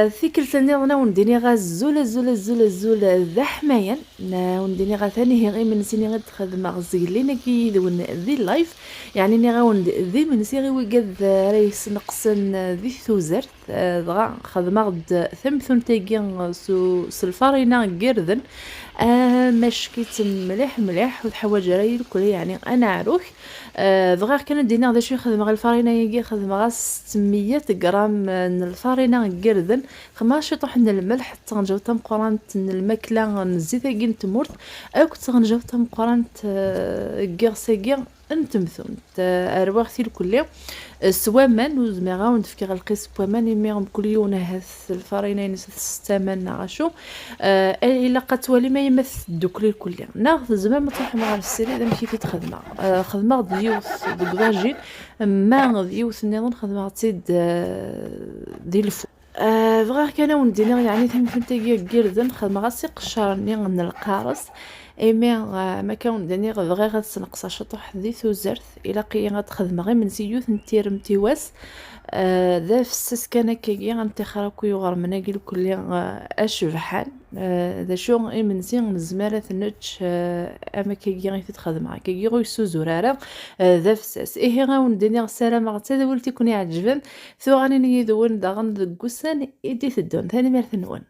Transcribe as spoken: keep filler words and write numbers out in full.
Tikkelt nniḍen a wen-d-iniɣ azul, azul, azul, azul d aḥmayan. A wen-d-iniɣ atan ihi imensi-nni i d-xedmeɣ zgelli-nagi yid-wen di live. Yeɛni nniɣ-awen-d d imensi i wigad ara yesneqsen di tuzert. Eh, dɣa xedmeɣ-d tamtunt-agi s, s lfarina n yirden. Amack-itt mliḥ, mliḥ, ur teḥwaǧ ara irkel, yeɛni anaɛruk. Eh, bɣiɣ kan ad d-iniɣ d acu i xedmeɣ i lfarina-agi, xedmeɣ-as settemya gram n lfarina n yirden, xedmeɣ ciṭuḥ n lmelḥ, d taɣenǧawt tameqqrant n lmakla n zzit-agi n tmurt, akked taɣenǧawt tameqqrant, eh, n yiɣes-agi n temtunt. Eh, rwiɣ-t irkelli, eh, s waman, ur zmireɣ ad wen-d-fkeɣ lqis n waman, imi mkul yiwen ahat lfarina-ines ad tessett aman neɣ acu. Eh, ilaq ad twalim ayemma teddukkli irkelli. Neɣ tzemrem ad truḥem ɣer srid amek i t-id-xedmeɣ. Eh, xedmeɣ-d yiwet deg ḍajin, ma d yiwet nniḍen xedmeɣ-tt-id, eh, di lfu. Eh, bɣiɣ kan ad wen-d-iniɣ, yeɛni tamtunt-agi n yirden, xedmeɣ-as iqeccer-nni n lqares, imi, eh, ma kan wen-d-iniɣ bɣiɣ ad sneqseɣ ciṭuḥ di tuzert, ilaq-iyi ad xedmeɣ imensi yiwet n tiremt i wass. Eh, d afessas kan akkagi, ad nṭixer akk i uɣermen-agi lkulli, eh, acebḥan. Eh, d acu imensi nezmer ad t-nečč, eh, am akkagi i t-id-xedmeɣ. Akkagi ur yessuzur ara, eh, d afessas. Ihi a wen-d-iniɣ ssarameɣ d tadwilt i ken-iɛeǧben. Tuɣalin yid-wen daɣen deg wussan i d-iteddun. Tanemmirt-nwen.